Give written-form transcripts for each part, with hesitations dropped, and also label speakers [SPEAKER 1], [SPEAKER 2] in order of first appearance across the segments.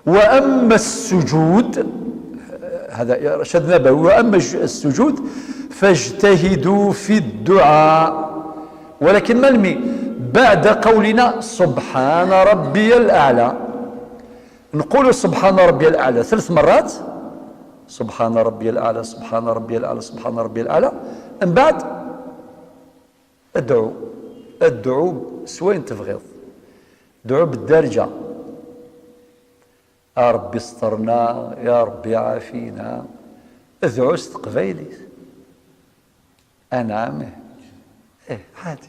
[SPEAKER 1] واما السجود، هذا ارشاد نبوي، واما السجود فاجتهدوا في الدعاء، ولكن ملمي بعد قولنا سبحان ربي الاعلى. نقول سبحان ربي الاعلى ثلاث مرات، سبحان ربي الاعلى، سبحان ربي الاعلى، سبحان ربي الاعلى. من بعد ادعو، ادعو سوين تبغيض، ادعو بالدارجه، يا ربي استرنا، يا ربي عافينا، ادعو ستقبايليت. انعم، ايه عادي،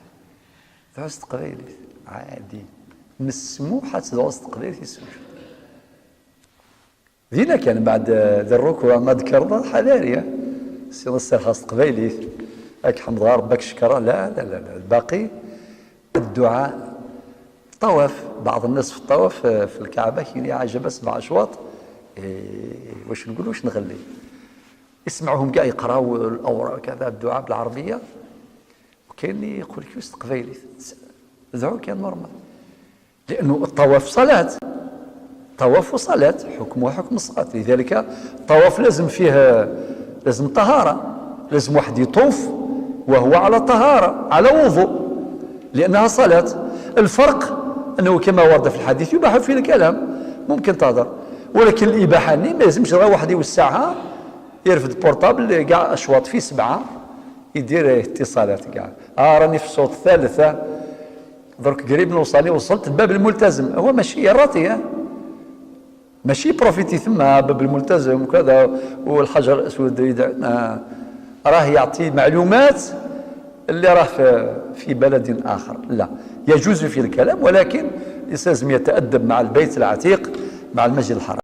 [SPEAKER 1] ادعو ستقبايليت عادي، مسموحة تدعو ستقبايليت في السجود. دينا كان بعد ذا الركوع ما ذكرنا حذاري سي السرخة ستقبايليت اك حمد ربك شكرا. لا لا لا لا، الباقي الدعاء. طواف، بعض الناس في الطواف في الكعبة كاين عجبة 7 أشواط، إيه واش نقول واش نغلي، يسمعوهم كاع يقراو الأوراق كذا الدعاء بالعربية، وكاين اللي يقول لك تقبايلي ادعو كان normal، لأنه الطواف صلاة، طواف صلاة حكمه حكم الصلاة. لذلك الطواف لازم فيه، لازم طهارة، لازم واحد يطوف وهو على طهارة، على وضوء، لأنها صلاة. الفرق أنه كما ورد في الحديث يباح فيه الكلام، ممكن تهضر، ولكن الإباحة ما لازمش غير واحد يوسعها، يرفد portable كاع أشواط في 7 يدير اتصالات كاع، راني في الشوط الثالث درك قريب نوصل، وصلت لباب الملتزم، هو ماشي يراطي، ماشي profiter ثم باب الملتزم وكذا والحجر الاسود، راه يعطي معلومات اللي راه في بلد اخر. لا يجوز في الكلام، ولكن لازم يتادب مع البيت العتيق، مع المسجد الحرام.